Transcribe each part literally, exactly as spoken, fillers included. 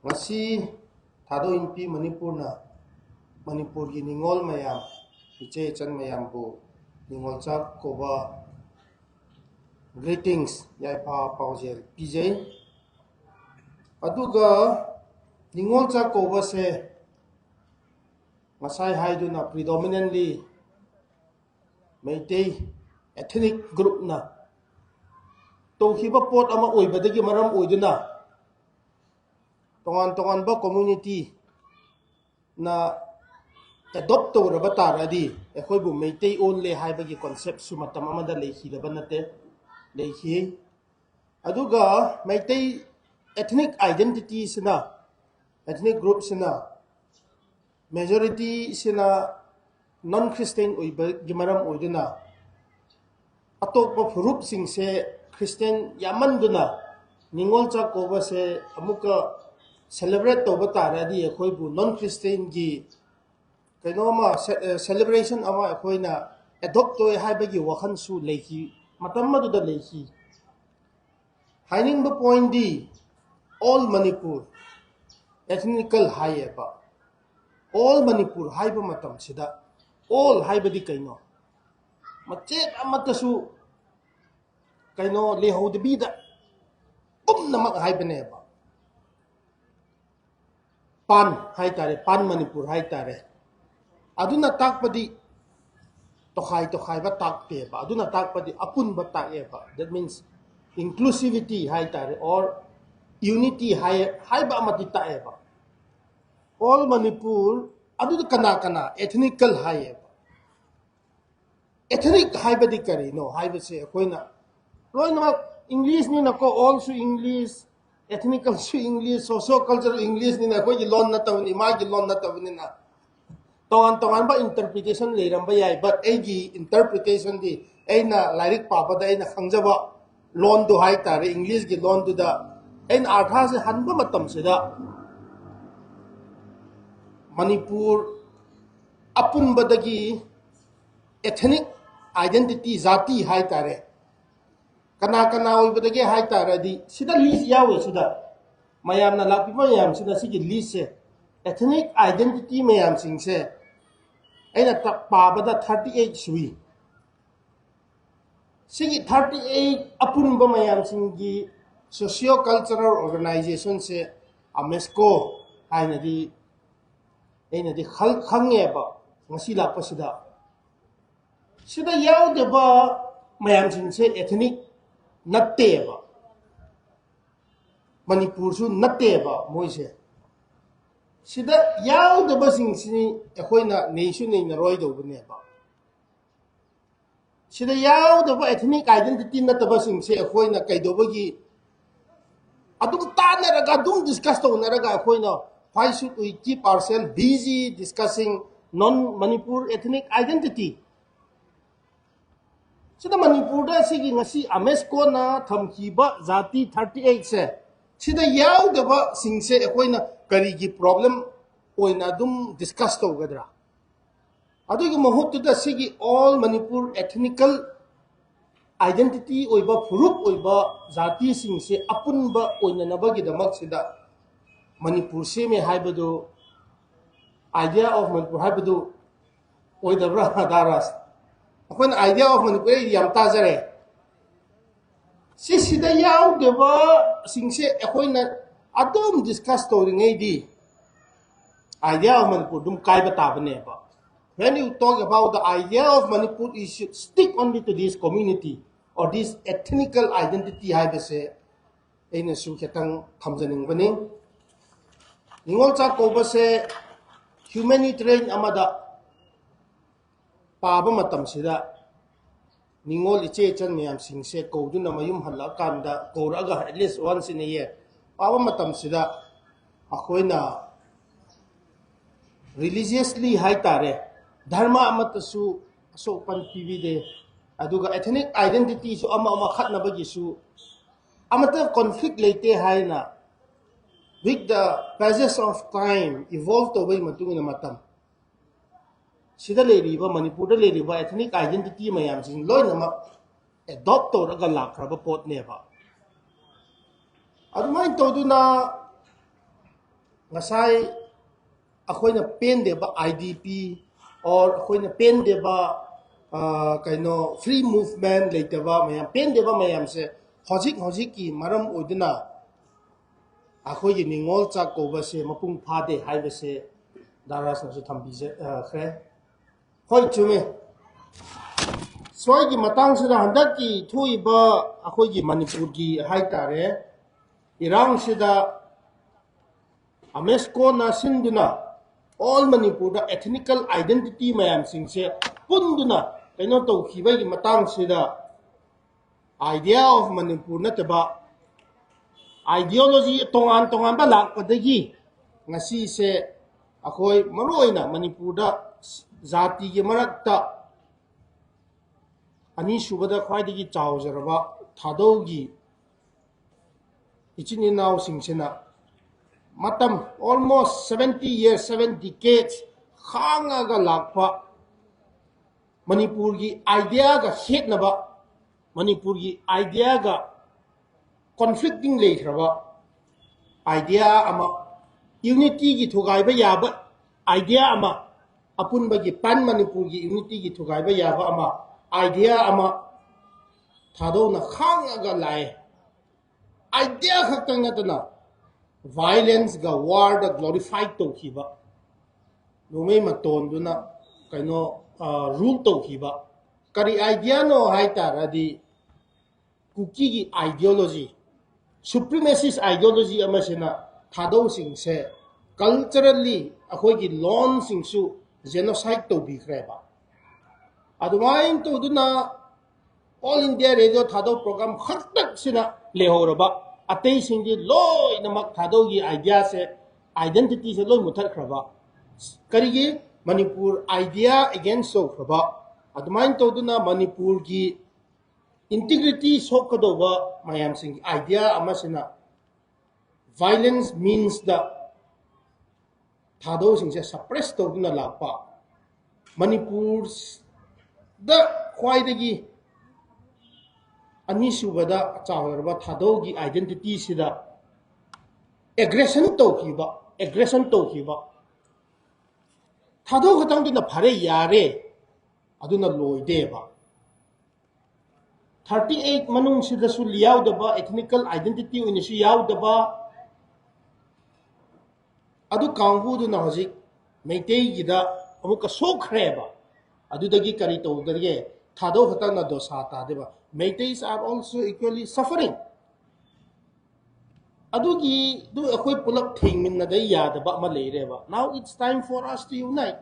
ꯉꯁꯤ ꯊꯥꯗꯣꯛ ꯏꯟꯄꯤ ꯃꯅꯤꯄꯨꯔꯅ ꯃꯅꯤꯄꯨꯔꯒꯤ ꯅꯤꯉꯣꯜ ꯃꯌꯥꯝ, ꯏꯆꯦ ꯏꯆꯟ ꯃꯌꯥꯝꯕꯨ ꯅꯤꯉꯣꯜ ꯆꯥꯛꯀꯧꯕ greetings, ꯌꯥꯏꯐ ꯄꯥꯎꯖꯦꯜ ꯄꯤꯖꯩ꯫ ꯑꯗꯨꯒ ꯅꯤꯉꯣꯜ ꯆꯥꯛꯀꯧꯕꯁꯦ ꯉꯁꯥꯏ ꯍꯥꯏꯗꯨꯅ predominantly ꯃꯩꯇꯩ ethnic groupꯅ ꯇꯧꯈꯤꯕ ꯄꯣꯠ ꯑꯃ ꯑꯣꯏꯕꯗꯒꯤ ꯃꯔꯝ ꯑꯣꯏꯗꯨꯅ ꯇꯣꯉꯥꯟ ꯇꯣꯉꯥꯟꯕ communityꯅ adopt ꯇꯧꯔꯕ ꯇꯥꯔꯗꯤ ꯑꯩꯈꯣꯏꯕꯨ ꯃꯩꯇꯩ ꯑꯣꯜꯂꯦ ꯍꯥꯏꯕꯒꯤ conceptꯁꯨ ꯃꯇꯝ ꯑꯃꯗ ꯂꯩꯈꯤꯗꯕ ꯅꯠꯇꯦ, ꯂꯩꯈꯤ꯫ ꯑꯗꯨꯒ Meitei ethnic identityꯁꯤꯅ, ethnic groupꯁꯤꯅ, majorityꯁꯤꯅ non Christian ꯑꯣꯏꯕꯒꯤ ꯃꯔꯝ ꯑꯣꯏꯗꯨꯅ ꯑꯇꯣꯞꯄ ꯐꯨꯔꯨꯞꯁꯤꯡꯁꯦ Christian ꯌꯥꯝꯃꯟꯗꯨꯅ ꯅꯤꯉꯣꯜ ꯆꯥꯛꯀꯧꯕꯁꯦ ꯑꯃꯨꯛꯀ celebrate ꯇꯧꯕ ꯇꯥꯔꯗꯤ ꯑꯩꯈꯣꯏꯕꯨ non Christianꯒꯤ ꯀꯩꯅꯣꯝꯃ celebration ꯑꯃ ꯑꯩꯈꯣꯏꯅ adopt ꯇꯧꯋꯦ ꯍꯥꯏꯕꯒꯤ ꯋꯥꯈꯜꯁꯨ ꯂꯩꯈꯤ, ꯃꯇꯝ ꯑꯗꯨꯗ ꯂꯩꯈꯤ꯫ ꯍꯥꯏꯅꯤꯡꯕ pointꯗꯤ all Manipur ethnical ꯍꯥꯏꯌꯦꯕ꯫ All Manipur ꯍꯥꯏꯕ ꯃꯇꯝꯁꯤꯗ all ꯍꯥꯏꯕꯗꯤ ꯀꯩꯅꯣ? ꯃꯆꯦꯠ ꯑꯃꯠꯇꯁꯨ ꯀꯩꯅꯣ ꯂꯩꯍꯧꯗꯕꯤꯗ ꯄꯨꯝꯅꯃꯛ ꯍꯥꯏꯕꯅꯦꯕ꯫ ꯄꯥꯟ ꯍꯥꯏꯇꯥꯔꯦ, ꯄꯥꯟ ꯃꯅꯤꯄꯨꯔ ꯍꯥꯏꯇꯥꯔꯦ꯫ ꯑꯗꯨꯅ ꯇꯥꯛꯄꯗꯤ ꯇꯣꯈꯥꯏ ꯇꯣꯈꯥꯏꯕ ꯇꯥꯛꯇꯦꯕ, ꯑꯗꯨꯅ ꯇꯥꯛꯄꯗꯤ ꯑꯄꯨꯟꯕ ꯇꯥꯛꯑꯦꯕ꯫ That means inclusivity ꯍꯥꯏꯇꯥꯔꯦ, or unity ꯍꯥꯏ, ꯍꯥꯏꯕ ꯑꯃꯗꯤ ꯇꯥꯛꯑꯦꯕ꯫ All Manipur ꯑꯗꯨꯗ ꯀꯅꯥ ꯀꯅꯥ ethnical ꯍꯥꯏꯌꯦꯕ? Ethnic ꯍꯥꯏꯕꯗꯤ ꯀꯔꯤꯅꯣ ꯍꯥꯏꯕꯁꯦ ꯑꯩꯈꯣꯏꯅ ꯂꯣꯏꯅꯃꯛ Englishꯅꯤꯅꯀꯣ, allꯁꯨ English, ethnicalꯁꯨ English, socio-cultural Englishꯅꯤꯅ ꯑꯩꯈꯣꯏꯒꯤ ꯂꯣꯟ ꯅꯠꯇꯕꯅꯤ, ꯃꯥꯒꯤ ꯂꯣꯟ ꯅꯠꯇꯕꯅꯤꯅ ꯇꯣꯉꯥꯟ ꯇꯣꯉꯥꯟꯕ interpretation ꯂꯩꯔꯝꯕ ꯌꯥꯏ, but ꯑꯩꯒꯤ interpretationꯗꯤ ꯑꯩꯅ ꯂꯥꯏꯔꯤꯛ ꯄꯥꯕꯗ ꯑꯩꯅ ꯈꯪꯖꯕ ꯂꯣꯟꯗꯨ ꯍꯥꯏꯇꯥꯔꯦ, Englishꯀꯤ ꯂꯣꯟꯗꯨꯗ ꯑꯩꯅ ꯑꯥꯔꯊꯥꯁꯦ ꯍꯟꯕ ꯃꯇꯝꯁꯤꯗ ꯃꯅꯤꯄꯨꯔ ꯑꯄꯨꯟꯕꯗꯒꯤ ethnic identity, ꯖꯥꯇꯤ ꯍꯥꯏꯇꯥꯔꯦ, ꯀꯅꯥ ꯀꯅꯥ ꯑꯣꯏꯕꯗꯒꯦ ꯍꯥꯏꯇꯥꯔꯗꯤ ꯁꯤꯗ list ꯌꯥꯎꯋꯦ꯫ ꯁꯤꯗ ꯃꯌꯥꯝꯅ ꯂꯥꯛꯄꯤꯕ ꯃꯌꯥꯝꯁꯤꯅ ꯁꯤꯒꯤ ꯂꯤꯁꯁꯦ, ethnic identity ꯃꯌꯥꯝꯁꯤꯡꯁꯦ ꯑꯩꯅ ꯇ- ꯄꯥꯕꯗ thirty eight ꯁꯨꯏ꯫ ꯁꯤꯒꯤ thirty eight ꯑꯄꯨꯟꯕ ꯃꯌꯥꯝꯁꯤꯡꯒꯤ socio cultural organizationꯁꯦ ꯑꯃꯦꯁꯀꯣ ꯍꯥꯏꯅꯗꯤ ꯑꯩꯅꯗꯤ ꯈꯪ- ꯈꯪꯉꯦꯕ꯫ ꯉꯁꯤ ꯂꯥꯛꯄꯁꯤꯗ ꯁꯤꯗ ꯌꯥꯎꯗꯕ ꯃꯌꯥꯝꯁꯤꯡꯁꯦ ethnic ꯅꯠꯇꯦꯕ, ꯃꯅꯤꯄꯨꯔꯁꯨ ꯅꯠꯇꯦꯕ ꯃꯣꯏꯁꯦ꯫ ꯁꯤꯗ ꯌꯥꯎꯗꯕꯁꯤꯡꯁꯤ ꯑꯩꯈꯣꯏꯅ ꯅꯩꯁꯨ ꯅꯩꯅꯔꯣꯏꯗꯧꯕꯅꯦꯕ꯫ ꯁꯤꯗ ꯌꯥꯎꯗꯕ ethnic identity ꯅꯠꯇꯕꯁꯤꯡꯁꯦ ꯑꯩꯈꯣꯏꯅ ꯀꯩꯗꯧꯕꯒꯤ ꯑꯗꯨꯝ ꯇꯥꯟꯅꯔꯒ, ꯑꯗꯨꯝ discuss ꯇꯧꯅꯔꯒ ꯑꯩꯈꯣꯏꯅ, why should we keep ourselves busy discussing non Manipur ethnic identity? ꯁꯤꯗ ꯃꯅꯤꯄꯨꯔꯗ ꯁꯤꯒꯤ ꯉꯁꯤ ꯑꯃꯦꯁꯀꯣꯅ ꯊꯝꯈꯤꯕ ꯖꯥꯇꯤ thirty eight ꯁꯦ, ꯁꯤꯗ ꯌꯥꯎꯗꯕꯁꯤꯡꯁꯦ ꯑꯩꯈꯣꯏꯅ ꯀꯔꯤꯒꯤ problem ꯑꯣꯏꯅ ꯑꯗꯨꯝ discuss ꯇꯧꯒꯗ꯭ꯔꯥ? ꯑꯗꯨꯒꯤ ꯃꯍꯨꯠꯇꯨꯗ ꯁꯤꯒꯤ all Manipur ethnical identity ꯑꯣꯏꯕ, ꯐꯨꯔꯨꯞ ꯑꯣꯏꯕ ꯖꯥꯇꯤꯁꯤꯡꯁꯦ ꯑꯄꯨꯟꯕ ꯑꯣꯏꯅꯅꯕꯒꯤꯗꯃꯛꯁꯤꯗ ꯃꯅꯤꯄꯨꯔ ꯁꯦꯝꯃꯦ ꯍꯥꯏꯕꯗꯨ, idea of ꯃꯅꯤꯄꯨꯔ ꯍꯥꯏꯕꯗꯨ ꯑꯣꯏꯗꯕ꯭ꯔꯥ? ꯗꯥ ꯔꯥꯖ, ꯑꯩꯈꯣꯏꯅ idea of ꯃꯅꯤꯄꯨꯔ, ꯑꯩ ꯌꯥꯝ ꯇꯥꯖꯔꯦ꯫ ꯁꯤꯁꯤꯗ ꯌꯥꯎꯗꯕꯁꯤꯡꯁꯦ ꯑꯩꯈꯣꯏꯅ ꯑꯗꯨꯝ discuss ꯇꯧꯔꯤꯉꯩꯗꯤ idea of ꯃꯅꯤꯄꯨꯔ ꯑꯗꯨꯝ ꯀꯥꯏꯕ ꯇꯥꯕꯅꯦꯕ꯫ When you talk about the idea of Manipur, you should stick only to this community or this ethnical identity ꯍꯥꯏꯕꯁꯦ ꯑꯩꯅꯁꯨ ꯈꯤꯇꯪ ꯊꯝꯖꯅꯤꯡꯕꯅꯤ꯫ ꯅꯤꯉꯣꯜ ꯆꯥꯛꯀꯧꯕꯁꯦ humanitarian ꯑꯃꯗ ꯄꯥꯕ ꯃꯇꯝꯁꯤꯗ ꯅꯤꯉꯣꯜ ꯏꯆꯦ ꯏꯆꯟ ꯃꯌꯥꯝꯁꯤꯡꯁꯦ ꯀꯧꯗꯨꯅ ꯃꯌꯨꯝ ꯍꯜꯂꯛꯑꯀꯥꯟꯗ, ꯀꯧꯔꯛꯑꯒ at least once in a year ꯄꯥꯕ ꯃꯇꯝꯁꯤꯗ ꯑꯩꯈꯣꯏꯅ religiously ꯍꯥꯏꯇꯥꯔꯦ, ꯙꯔꯃ ꯑꯃꯠꯇꯁꯨ ꯑꯁꯣꯛ ꯑꯄꯟ ꯄꯤꯕꯤꯗꯦ꯫ ꯑꯗꯨꯒ ethnic identityꯁꯨ ꯑꯃ ꯑꯃ ꯈꯠꯅꯕꯒꯤꯁꯨ ꯑꯃꯠꯇ conflict ꯂꯩꯇꯦ ꯍꯥꯏꯅ, with the passage of time, evolve ꯇꯧꯕꯒꯤ ꯃꯇꯨꯡ ꯏꯟꯅ ꯃꯇꯝ ꯁꯤꯗ ꯂꯩꯔꯤꯕ, ꯃꯅꯤꯄꯨꯔꯗ ꯂꯩꯔꯤꯕ ethnic identity ꯃꯌꯥꯝꯁꯤꯡ ꯂꯣꯏꯅꯃꯛ adopt ꯇꯧꯔꯒ ꯂꯥꯛꯈ꯭ꯔꯕ ꯄꯣꯠꯅꯦꯕ꯫ ꯑꯗꯨꯃꯥꯏꯅ ꯇꯧꯗꯨꯅ ꯉꯁꯥꯏ ꯑꯩꯈꯣꯏꯅ ꯄꯦꯟꯗꯦꯕ I D P or ꯑꯩꯈꯣꯏꯅ ꯄꯦꯟꯗꯦꯕ, ꯑ, ꯀꯩꯅꯣ, free movement ꯂꯩꯇꯕ ꯃꯌꯥꯝ, ꯄꯦꯟꯗꯦꯕ ꯃꯌꯥꯝꯁꯦ ꯍꯧꯖꯤꯛ ꯍꯧꯖꯤꯛꯀꯤ ꯃꯔꯝ ꯑꯣꯏꯗꯨꯅ ꯑꯩꯈꯣꯏꯒꯤ ꯅꯤꯉꯣꯜ ꯆꯥꯛꯀꯧꯕꯁꯦ ꯃꯄꯨꯡ ꯐꯥꯗꯦ ꯍꯥꯏꯕꯁꯦ ꯗꯥ ꯔꯥꯖꯅꯁꯨ ꯊꯝꯕꯤꯈ꯭ꯔꯦ꯫ ꯍꯣꯏ, ꯆꯨꯝꯃꯦ꯫ ꯁ꯭ꯋꯥꯏꯒꯤ ꯃꯇꯥꯡꯁꯤꯗ ꯍꯟꯗꯛꯀꯤ ꯊꯣꯛꯏꯕ ꯑꯩꯈꯣꯏꯒꯤ ꯃꯅꯤꯄꯨꯔꯒꯤ ꯍꯥꯏꯇꯥꯔꯦ, ꯏꯔꯥꯡꯁꯤꯗ UNESCOꯅ ꯁꯤꯟꯗꯨꯅ all ꯃꯅꯤꯄꯨꯔꯗ ethnical identity ꯃꯌꯥꯝꯁꯤꯡꯁꯦ ꯄꯨꯟꯗꯨꯅ ꯀꯩꯅꯣ ꯇꯧꯈꯤꯕꯒꯤ ꯃꯇꯥꯡꯁꯤꯗ idea of ꯃꯅꯤꯄꯨꯔ ꯅꯠꯇꯕ ideology ꯇꯣꯉꯥꯟ ꯇꯣꯉꯥꯟꯕ ꯂꯥꯛꯄꯗꯒꯤ ꯉꯁꯤꯁꯦ ꯑꯩꯈꯣꯏ ꯃꯔꯨꯑꯣꯏꯅ ꯃꯅꯤꯄꯨꯔꯗ ꯖꯥꯇꯤꯒꯤ ꯃꯔꯛꯇ ꯑꯅꯤꯁꯨꯕꯗ ꯈ꯭ꯋꯥꯏꯗꯒꯤ ꯆꯥꯎꯖꯔꯕ ꯊꯥꯗꯧꯒꯤ ꯏꯆꯤꯟ ꯏꯅꯥꯎꯁꯤꯡꯁꯤꯅ ꯃꯇꯝ almost seventy years, seven decades ꯈꯥꯡꯉꯒ ꯂꯥꯛꯄ ꯃꯅꯤꯄꯨꯔꯒꯤ ideaꯒ ꯈꯦꯠꯅꯕ, ꯃꯅꯤꯄꯨꯔꯒꯤ ideaꯒ conflicting ꯂꯩꯈ꯭ꯔꯕ idea ꯑꯃ, unityꯒꯤ ꯊꯨꯒꯥꯏꯕ ꯌꯥꯕ idea ꯑꯃ, ꯑꯄꯨꯟꯕꯒꯤ pan ꯃꯅꯤꯄꯨꯔꯒꯤ unityꯒꯤ ꯊꯨꯒꯥꯏꯕ ꯌꯥꯕ ꯑꯃ, idea ꯑꯃ ꯊꯥꯗꯧꯅ ꯈꯥꯡꯉꯒ ꯂꯥꯛꯑꯦ꯫ Idea ꯈꯛꯇꯪ ꯅꯠꯇꯅ violenceꯒ warꯗ glorify ꯇꯧꯈꯤꯕ, ꯅꯣꯡꯃꯩ ꯃꯇꯣꯟꯗꯨꯅ ꯀꯩꯅꯣ, ꯑ, rule ꯇꯧꯈꯤꯕ꯫ ꯀꯔꯤ ideaꯅꯣ ꯍꯥꯏ ꯇꯥꯔꯗꯤ ꯀꯨꯀꯤꯒꯤ ideology, supremacist ideology ꯑꯃꯁꯤꯅ ꯊꯥꯗꯧꯁꯤꯡꯁꯦ culturally ꯑꯩꯈꯣꯏꯒꯤ ꯂꯣꯟꯁꯤꯡꯁꯨ genocide ꯇꯧꯕꯤꯈ꯭ꯔꯦꯕ꯫ ꯑꯗꯨꯃꯥꯏꯅ ꯇꯧꯗꯨꯅ All India Radio ꯊꯥꯗꯧ program ꯈꯛꯇꯛꯁꯤꯅ ꯂꯩꯍꯧꯔꯕ, ꯑꯇꯩꯁꯤꯡꯗꯤ ꯂꯣꯏꯅꯃꯛ ꯊꯥꯗꯧꯒꯤ ideaꯁꯦ, identityꯁꯦ ꯂꯣꯏ ꯃꯨꯊꯠꯈ꯭ꯔꯕ꯫ ꯀꯔꯤꯒꯤ? ꯃꯅꯤꯄꯨꯔ idea against ꯇꯧꯈ꯭ꯔꯕ꯫ ꯑꯗꯨꯃꯥꯏꯅ ꯇꯧꯗꯨꯅ ꯃꯅꯤꯄꯨꯔꯒꯤ integrity ꯁꯣꯛꯀꯗꯧꯕ ꯃꯌꯥꯝꯁꯤꯡꯒꯤ idea ꯑꯃꯁꯤꯅ violence meansꯗ ꯊꯥꯗꯧꯁꯤꯡꯁꯦ suppress ꯇꯧꯗꯨꯅ ꯂꯥꯛꯄ, ꯃꯅꯤꯄꯨꯔꯗ ꯈ꯭ꯋꯥꯏꯗꯒꯤ ꯑꯅꯤꯁꯨꯕꯗ ꯆꯥꯎꯔꯕ ꯊꯥꯗꯧꯒꯤ identityꯁꯤꯗ ꯑꯦꯒ꯭ꯔꯦꯁꯟ ꯇꯧꯈꯤꯕ, ꯑꯦꯒ꯭ꯔꯦꯁꯟ ꯇꯧꯈꯤꯕ꯫ ꯊꯥꯗꯧ ꯈꯛꯇꯪꯗꯨꯅ ꯐꯔꯦ, ꯌꯥꯔꯦ, ꯑꯗꯨꯅ ꯂꯣꯏꯗꯦꯕ꯫ ꯊꯥꯔꯇꯤ ꯑꯩꯠ ꯃꯅꯨꯡꯁꯤꯗꯁꯨ ꯌꯥꯎꯗꯕ, ꯑꯦꯊꯅꯤꯀꯦꯜ ꯑꯥꯏꯗꯦꯟꯇꯤꯇꯤ ꯑꯣꯏꯅꯁꯨ ꯌꯥꯎꯗꯕ, ꯑꯗꯨ ꯀꯥꯡꯕꯨꯗꯨꯅ ꯍꯧꯖꯤꯛ ꯃꯩꯇꯩꯒꯤꯗ ꯑꯃꯨꯛꯀ ꯁꯣꯛꯈ꯭ꯔꯦꯕ꯫ ꯑꯗꯨꯗꯒꯤ ꯀꯔꯤ ꯇꯧꯗꯔꯒꯦ? ꯊꯥꯗꯧ ꯈꯛꯇꯪꯅ ꯗꯣꯁꯥ ꯇꯥꯗꯦꯕ꯫ Meiteis are also equally suffering. ꯑꯗꯨꯒꯤꯗꯨ ꯑꯩꯈꯣꯏ ꯄꯨꯂꯞ ꯊꯦꯡꯃꯤꯟꯅꯗ ꯌꯥꯗꯕ ꯑꯃ ꯂꯩꯔꯦꯕ꯫ Now it's time for us to unite.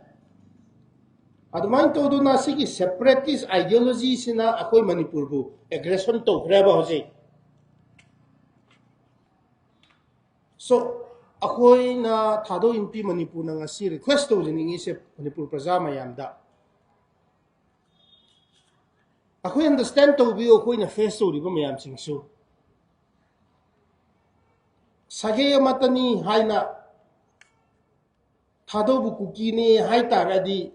ꯑꯗꯨꯃꯥꯏꯅ ꯇꯧꯗꯨꯅ ꯁꯤꯒꯤ separatist ideologyꯁꯤꯅ ꯑꯩꯈꯣꯏ ꯃꯅꯤꯄꯨꯔꯕꯨ ꯑꯦꯒ꯭ꯔꯦꯁꯟ ꯇꯧꯈ꯭ꯔꯦꯕ ꯍꯧꯖꯤꯛ꯫ So, ꯑꯩꯈꯣꯏꯅ ꯊꯥꯗꯧ ꯏꯟꯄꯤ ꯃꯅꯤꯄꯨꯔꯅ ꯉꯁꯤ ꯔꯤꯀ꯭ꯋꯦꯁ ꯇꯧꯖꯅꯤꯡꯉꯤꯁꯦ ꯃꯅꯤꯄꯨꯔ ꯄ꯭ꯔꯖꯥ ꯃꯌꯥꯝꯗ, ꯑꯩꯈꯣꯏ ꯑꯟꯗꯔꯁꯇꯦꯟ ꯇꯧꯕꯤꯌꯨ, ꯑꯩꯈꯣꯏꯅ ꯐꯦꯁ ꯇꯧꯔꯤꯕ ꯃꯌꯥꯝꯁꯤꯡꯁꯨ꯫ ꯁꯥꯒꯩ ꯑꯃꯠꯇꯅꯤ ꯍꯥꯏꯅ ꯊꯥꯗꯧꯕꯨ ꯀꯨꯀꯤꯅꯤ ꯍꯥꯏ ꯇꯥꯔꯗꯤ,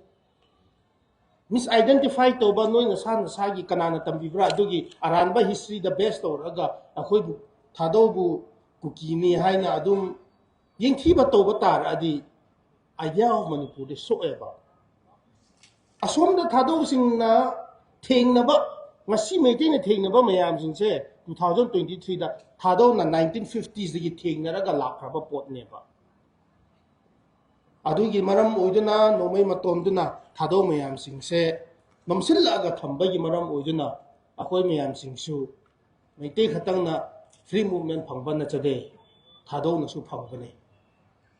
ꯃꯤꯁ ꯑꯥꯏꯗꯦꯟꯇꯤꯐꯥꯏ ꯇꯧꯕ, ꯅꯣꯏ ꯅꯁꯥ ꯅꯁꯥꯒꯤ ꯀꯅꯥꯅ ꯇꯝꯕꯤꯕ꯭ꯔꯥ, ꯑꯗꯨꯒꯤ ꯑꯔꯥꯟꯕ ꯍꯤꯁꯇ꯭ꯔꯤꯗ ꯕꯦꯁ ꯇꯧꯔꯒ ꯑꯩꯈꯣꯏꯕꯨ ꯊꯥꯗꯧꯕꯨ ꯀꯨꯀꯤꯅꯤ ꯍꯥꯏꯅ ꯑꯗꯨꯝ ꯌꯦꯡꯊꯤꯕ ꯇꯧꯕ ꯇꯥꯔꯗꯤ, idea of ꯃꯅꯤꯄꯨꯔꯗꯤ ꯁꯣꯛꯑꯦꯕ꯫ ꯑꯁꯣꯝꯗ ꯊꯥꯗꯧꯁꯤꯡꯅ ꯊꯦꯡꯅꯕ, ꯉꯁꯤ ꯃꯩꯇꯩꯅ ꯊꯦꯡꯅꯕ ꯃꯌꯥꯝꯁꯤꯡꯁꯦ two thousand twenty threeꯗ ꯊꯥꯗꯧꯅ nineteen fiftiesꯗꯒꯤ ꯊꯦꯡꯅꯔꯒ ꯂꯥꯛꯈ꯭ꯔꯕ ꯄꯣꯠꯅꯦꯕ꯫ ꯑꯗꯨꯒꯤ ꯃꯔꯝ ꯑꯣꯏꯗꯨꯅ ꯅꯣꯡꯃꯩ ꯃꯇꯣꯟꯗꯨꯅ ꯊꯥꯗꯧ ꯃꯌꯥꯝꯁꯤꯡꯁꯦ ꯅꯝꯁꯤꯜꯂꯛꯑꯒ ꯊꯝꯕꯒꯤ ꯃꯔꯝ ꯑꯣꯏꯗꯨꯅ ꯑꯩꯈꯣꯏ ꯃꯌꯥꯝꯁꯤꯡꯁꯨ ꯃꯩꯇꯩ ꯈꯛꯇꯪꯅ free movement ꯐꯪꯕ ꯅꯠꯆꯗꯦ, ꯊꯥꯗꯧꯅꯁꯨ ꯐꯪꯕꯅꯤ꯫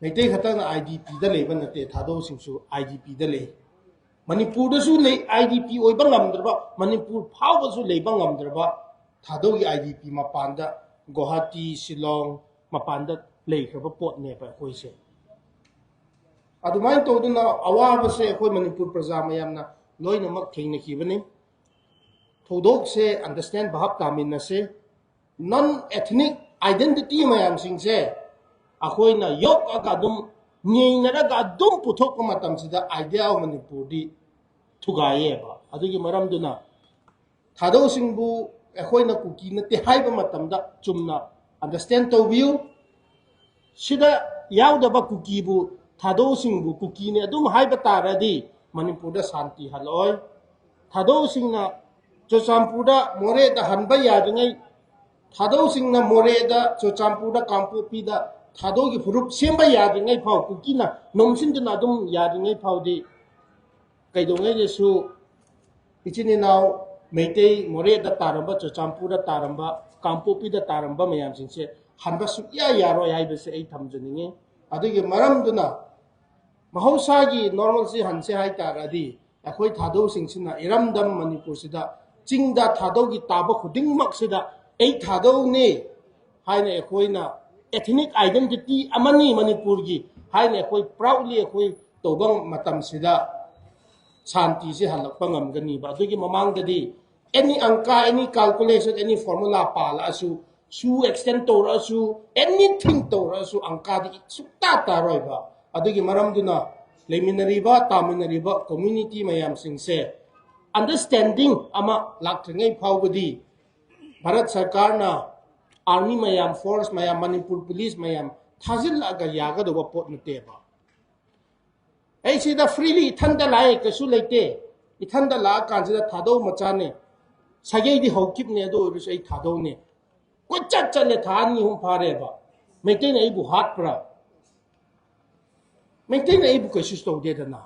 ꯃꯩꯇꯩ ꯈꯛꯇꯪꯅ IDPꯗ ꯂꯩꯕ ꯅꯠꯇꯦ, ꯊꯥꯗꯧꯁꯤꯡꯁꯨ IDPꯗ ꯂꯩ꯫ ꯃꯅꯤꯄꯨꯔꯗꯁꯨ ꯂꯩ, IDP ꯑꯣꯏꯕ ꯉꯝꯗ꯭ꯔꯕ, ꯃꯅꯤꯄꯨꯔ ꯐꯥꯎꯕꯁꯨ ꯂꯩꯕ ꯉꯝꯗ꯭ꯔꯕ ꯊꯥꯗꯧꯒꯤ IDP ꯃꯄꯥꯟꯗ, ꯒꯨꯋꯥꯍꯥꯇꯤ, ꯁꯤꯂꯣꯡ ꯃꯄꯥꯟꯗ ꯂꯩꯈ꯭ꯔꯕ ꯄꯣꯠꯅꯦꯕ ꯑꯩꯈꯣꯏꯁꯦ꯫ ꯑꯗꯨꯃꯥꯏꯅ ꯇꯧꯗꯨꯅ ꯑꯋꯥꯕꯁꯦ ꯑꯩꯈꯣꯏ ꯃꯅꯤꯄꯨꯔ ꯄ꯭ꯔꯖꯥ ꯃꯌꯥꯝꯅ ꯂꯣꯏꯅꯃꯛ ꯊꯦꯡꯅꯈꯤꯕꯅꯤ꯫ ꯊꯧꯗꯣꯛꯁꯦ ꯑꯟꯗꯔꯁꯇꯦꯟ, ꯚꯥꯞ ꯇꯥꯃꯤꯟꯅꯁꯦ꯫ ꯅꯟ ꯑꯦꯊꯅꯤꯛ ꯑꯥꯏꯗꯦꯟꯇꯤꯇꯤ ꯃꯌꯥꯝꯁꯤꯡꯁꯦ ꯑꯩꯈꯣꯏꯅ ꯌꯣꯛꯑꯒ ꯑꯗꯨꯝ ꯅꯩꯅꯔꯒ ꯑꯗꯨꯝ ꯄꯨꯊꯣꯛꯄ ꯃꯇꯝꯁꯤꯗ idea of ꯃꯅꯤꯄꯨꯔꯗꯤ ꯊꯨꯒꯥꯏꯌꯦꯕ꯫ ꯑꯗꯨꯒꯤ ꯃꯔꯝꯗꯨꯅ ꯊꯥꯗꯧꯁꯤꯡꯕꯨ ꯑꯩꯈꯣꯏꯅ ꯀꯨꯀꯤ ꯅꯠꯇꯦ ꯍꯥꯏꯕ ꯃꯇꯝꯗ ꯆꯨꯝꯅ ꯑꯟꯗꯔꯁꯇꯦꯟ ꯇꯧꯕꯤꯌꯨ꯫ ꯁꯤꯗ ꯌꯥꯎꯗꯕ ꯀꯨꯀꯤꯕꯨ, ꯊꯥꯗꯧꯁꯤꯡꯕꯨ ꯀꯨꯀꯤꯅꯤ ꯑꯗꯨꯝ ꯍꯥꯏꯕ ꯇꯥꯔꯗꯤ ꯃꯅꯤꯄꯨꯔꯗ ꯁꯥꯟꯇꯤ ꯍꯜꯂꯛꯑꯣꯏ꯫ ꯊꯥꯗꯧꯁꯤꯡꯅ ꯆꯨꯔꯆꯥꯟꯄꯨꯔꯗ ꯃꯣꯔꯦꯗ ꯍꯟꯕ ꯌꯥꯗ꯭ꯔꯤꯉꯩ, ꯊꯥꯗꯧꯁꯤꯡꯅ ꯃꯣꯔꯦꯗ, ꯆꯨꯔꯆꯥꯟꯄꯨꯔꯗ, ꯀꯥꯡꯄꯣꯛꯄꯤꯗ ꯊꯥꯗꯧꯒꯤ ꯐꯨꯔꯨꯞ ꯁꯦꯝꯕ ꯌꯥꯗ꯭ꯔꯤꯉꯩ ꯐꯥꯎ, ꯀꯨꯀꯤꯅ ꯅꯣꯝꯁꯤꯟꯗꯨꯅ ꯑꯗꯨꯝ ꯌꯥꯗ꯭ꯔꯤꯉꯩ ꯐꯥꯎꯗꯤ ꯀꯩꯗꯧꯉꯩꯗꯁꯨ ꯏꯆꯤꯟ ꯏꯅꯥꯎ ꯃꯩꯇꯩ ꯃꯣꯔꯦꯗ ꯇꯥꯔꯝꯕ, ꯆꯨꯔꯆꯥꯟꯄꯨꯔꯗ ꯇꯥꯔꯝꯕ, ꯀꯥꯡꯄꯣꯛꯄꯤꯗ ꯇꯥꯔꯝꯕ ꯃꯌꯥꯝꯁꯤꯡꯁꯦ ꯍꯟꯕ ꯁꯨꯛꯌꯥ ꯌꯥꯔꯣꯏ ꯍꯥꯏꯕꯁꯦ ꯑꯩ ꯊꯝꯖꯅꯤꯡꯉꯤ꯫ ꯑꯗꯨꯒꯤ ꯃꯔꯝꯗꯨꯅ ꯃꯍꯧꯁꯥꯒꯤ normalcy ꯍꯟꯁꯦ ꯍꯥꯏꯇꯥꯔꯗꯤ ꯑꯩꯈꯣꯏ ꯊꯥꯗꯧꯁꯤꯡꯁꯤꯅ ꯏꯔꯝꯗꯝ ꯃꯅꯤꯄꯨꯔꯁꯤꯗ ꯆꯤꯡꯗ ꯊꯥꯗꯧꯒꯤ ꯇꯥꯕ ꯈꯨꯗꯤꯡꯃꯛꯁꯤꯗ ꯑꯩ ꯊꯥꯗꯧꯅꯤ ꯍꯥꯏꯅ ꯑꯩꯈꯣꯏꯅ ethnic identity ꯑꯃꯅꯤ ꯃꯅꯤꯄꯨꯔꯒꯤ ꯍꯥꯏꯅ ꯑꯩꯈꯣꯏ proudly ꯑꯩꯈꯣꯏ ꯇꯧꯕ ꯃꯇꯝꯁꯤꯗ ꯁꯥꯟꯇꯤꯁꯤ ꯍꯜꯂꯛꯄ ꯉꯝꯒꯅꯤꯕ꯫ ꯑꯗꯨꯒꯤ ꯃꯃꯥꯡꯗꯗꯤ any ꯑꯪꯀ, any calculation, any formula ꯄꯥꯜꯂꯛꯑꯁꯨ, ꯁꯨ extend ꯇꯧꯔꯛꯑꯁꯨ, anything ꯇꯧꯔꯛꯑꯁꯨ ꯑꯪꯀꯗꯤ ꯁꯨꯛꯇꯥ ꯇꯥꯔꯣꯏꯕ꯫ ꯑꯗꯨꯒꯤ ꯃꯔꯝꯗꯨꯅ ꯂꯩꯃꯤꯟꯅꯔꯤꯕ, ꯇꯥꯃꯤꯟꯅꯔꯤꯕ community ꯃꯌꯥꯝꯁꯤꯡꯁꯦ understanding ꯑꯃ ꯂꯥꯛꯇ꯭ꯔꯤꯉꯩ ꯐꯥꯎꯕꯗꯤ ꯚꯥꯔꯠ ꯁꯔꯀꯥꯔꯅ army ꯃꯌꯥꯝ, force ꯃꯌꯥꯝ, ꯃꯅꯤꯄꯨꯔ police ꯃꯌꯥꯝ ꯊꯥꯖꯤꯜꯂꯛꯑꯒ ꯌꯥꯒꯗꯧꯕ ꯄꯣꯠ ꯅꯠꯇꯦꯕ꯫ ꯑꯩ ꯁꯤꯗ freely ꯏꯊꯟꯗ ꯂꯥꯛꯑꯦ, ꯀꯩꯁꯨ ꯂꯩꯇꯦ꯫ ꯏꯊꯟꯗ ꯂꯥꯛꯑꯀꯥꯟꯁꯤꯗ ꯊꯥꯗꯧ ꯃꯆꯥꯅꯦ꯫ ꯁꯥꯒꯩꯗꯤ ꯍꯧꯈꯤꯕꯅꯦ, ꯑꯗꯨ ꯑꯣꯏꯔꯁꯨ ꯑꯩ ꯊꯥꯗꯧꯅꯦ꯫ ꯀꯣꯏꯆꯠ ꯆꯠꯂꯦ, ꯊꯥ ꯑꯅꯤ ꯑꯍꯨꯝ ꯐꯥꯔꯦꯕ꯫ ꯃꯩꯇꯩꯅ ꯑꯩꯕꯨ ꯍꯥꯠꯄ꯭ꯔꯥ? ꯃꯩꯇꯩꯅ ꯑꯩꯕꯨ ꯀꯩꯁꯨ ꯇꯧꯗꯦꯗꯅ꯫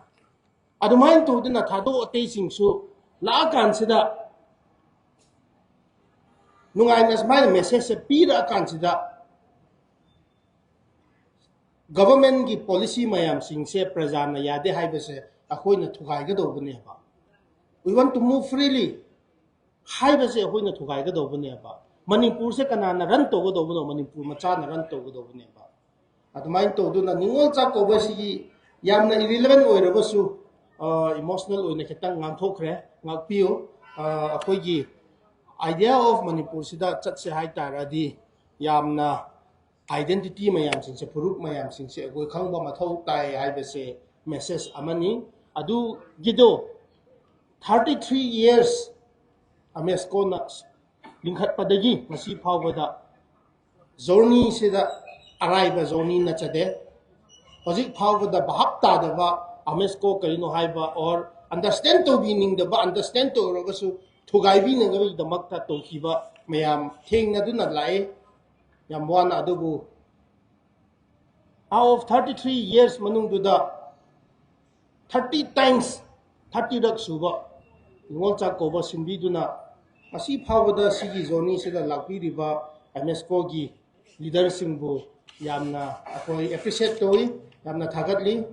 ꯑꯗꯨꯃꯥꯏꯅ ꯇꯧꯗꯅ ꯊꯥꯗꯧ ꯑꯇꯩꯁꯤꯡꯁꯨ ꯂꯥꯛꯑꯀꯥꯟꯁꯤꯗ ꯅꯨꯡꯉꯥꯏꯅ ꯁꯨꯃꯥꯏꯅ messageꯁꯦ ꯄꯤꯔꯛꯑꯀꯥꯟꯁꯤꯗ governmentꯀꯤ policy ꯃꯌꯥꯝꯁꯤꯡꯁꯦ ꯄ꯭ꯔꯖꯥꯅ ꯌꯥꯗꯦ ꯍꯥꯏꯕꯁꯦ ꯑꯩꯈꯣꯏꯅ ꯊꯨꯒꯥꯏꯒꯗꯧꯕꯅꯦꯕ꯫ We want to move freely ꯍꯥꯏꯕꯁꯦ ꯑꯩꯈꯣꯏꯅ ꯊꯨꯒꯥꯏꯒꯗꯧꯕꯅꯦꯕ꯫ ꯃꯅꯤꯄꯨꯔꯁꯦ ꯀꯅꯥꯅ run ꯇꯧꯒꯗꯧꯕꯅꯣ? ꯃꯅꯤꯄꯨꯔ ꯃꯆꯥꯅ run ꯇꯧꯒꯗꯧꯕꯅꯦꯕ꯫ ꯑꯗꯨꯃꯥꯏꯅ ꯇꯧꯗꯨꯅ ꯅꯤꯉꯣꯜ ꯆꯥꯛꯀꯧꯕꯁꯤꯒꯤ ꯌꯥꯝꯅ irrelevant ꯑꯣꯏꯔꯒꯁꯨ, ꯑ, emotional ꯑꯣꯏꯅ ꯈꯤꯇꯪ ꯉꯥꯡꯊꯣꯛꯈ꯭ꯔꯦ, ꯉꯥꯛꯄꯤꯌꯨ꯫ ꯑ, ꯑꯩꯈꯣꯏꯒꯤ idea of ꯃꯅꯤꯄꯨꯔꯁꯤꯗ ꯆꯠꯁꯦ ꯍꯥꯏ ꯇꯥꯔꯗꯤ ꯌꯥꯝꯅ identity ꯃꯌꯥꯝꯁꯤꯡꯁꯦ, ꯐꯨꯔꯨꯞ ꯃꯌꯥꯝꯁꯤꯡꯁꯦ ꯑꯩꯈꯣꯏ ꯈꯪꯕ ꯃꯊꯧ ꯇꯥꯏ ꯍꯥꯏꯕꯁꯦ message ꯑꯃꯅꯤ꯫ ꯑꯗꯨꯒꯤꯗꯣ thirty three years UNESCOꯅ ꯂꯤꯡꯈꯠꯄꯗꯒꯤ ꯉꯁꯤ ꯐꯥꯎꯕꯗ journeyꯁꯤꯗ ꯑꯔꯥꯏꯕ ꯖꯣꯅꯤ ꯅꯠꯆꯗꯦ꯫ ꯍꯧꯖꯤꯛ ꯐꯥꯎꯕꯗ ꯚꯥꯞ ꯇꯥꯗꯕ ꯑꯃꯦꯁꯀꯣ ꯀꯔꯤꯅꯣ ꯍꯥꯏꯕ, or understand ꯇꯧꯕꯤꯅꯤꯡꯗꯕ, understand ꯇꯧꯔꯒꯁꯨ ꯊꯨꯒꯥꯏꯕꯤꯅꯕꯒꯤꯗꯃꯛꯇ ꯇꯧꯈꯤꯕ ꯃꯌꯥꯝ ꯊꯦꯡꯅꯗꯨꯅ ꯂꯥꯛꯏ꯫ ꯌꯥꯝ ꯋꯥꯅ꯫ ꯑꯗꯨꯕꯨ out of thirty three years ꯃꯅꯨꯡꯗꯨꯗ thirty times, thirty ꯔꯛ ꯁꯨꯕ ꯅꯤꯉꯣꯜ ꯆꯥꯛꯀꯧꯕ ꯁꯤꯟꯕꯤꯗꯨꯅ ꯉꯁꯤ ꯐꯥꯎꯕꯗ ꯁꯤꯒꯤ ꯖꯣꯅꯤꯁꯤꯗ ꯂꯥꯛꯄꯤꯔꯤꯕ ꯑꯃꯦꯁꯀꯣꯒꯤ ꯂꯤꯗꯔꯁꯤꯡꯕꯨ ꯌꯥꯝꯅ ꯑꯩꯈꯣꯏ ꯑꯦꯄ꯭ꯔꯤꯁꯤꯌꯦꯠ ꯇꯧꯏ, ꯌꯥꯝꯅ ꯊꯥꯒꯠꯂꯤ꯫